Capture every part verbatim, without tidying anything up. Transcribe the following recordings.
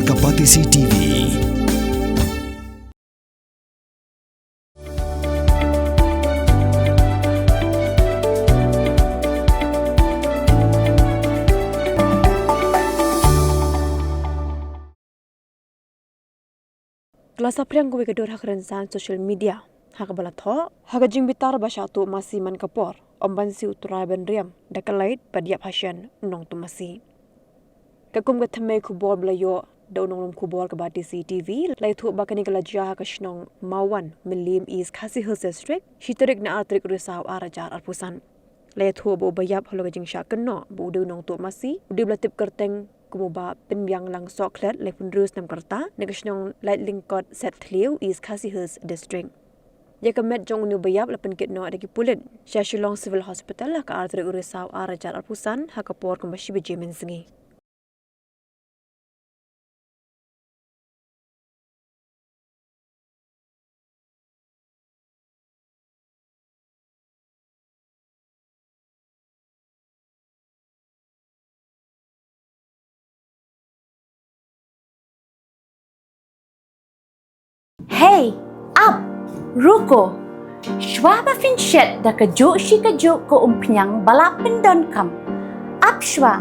Ka Batesi T V. Ka la saphriang kawei ka dur ha ka rynsan social media ha kaba la thoh ha ka jingbitar ba shah tuh masi man ka por, ym ban siew trai ban riam da ka lait bad ïap ha shen u nongtuh masi. Katkum ka thymmei khubor ba la ïoh da u nonglum khubor ka Batesi T V, la ïathuh ba kane ka la jia ha ka shnong Mawwan, Mylliem, East Khasi Hills District, shi tarik na ar tarik u Risaw ar hajar arphew san. La ïathuh ba uba ïap halor ka jingshah kynnoh ba u dei u nongtuh masi, u dei ba la tip kyrteng kum u Bah Pynbianglang Sohkhlet, laiphew hynriew snem ka rta, na ka shnong Laitlyngkot, Setthliew, East Khasi Hills District. Ïa ka met jong une uba ïap la pynkit noh da ki pulit sha Shillong Civil Hospital ha ka ar tarik u Risaw ar hajar arphew san ha ka por kumba shi baje mynsngi. Hey, ap, ruko. Shwa ba phin shet da kajuh shi kajuh ka umphniang ba la pyndonkam, ap shwa,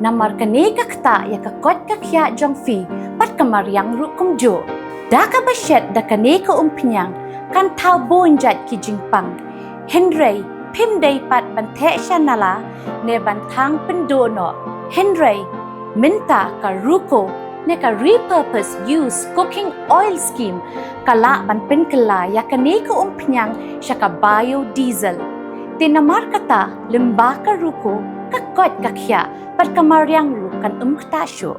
namar kane ka ktah ïa ka koit ka khiah jong phi bad ka mariang ruh kumjuh. Da kaba shet da kane ka umphniang kan thaw bun jait ki jingpang. Hynrei phim dei pat ban theh sha nala ne ban thang pynduh noh. Hynrei mynta ka ruko ne ka repurpose use cooking oil scheme ka lah ban pynkylla ïa kane ka umphniang sha ka biodiesel. Te namar kata, lyngba ka ruko, ka koit ka khiah bad ka mariang ruh kan ym ktah shuh.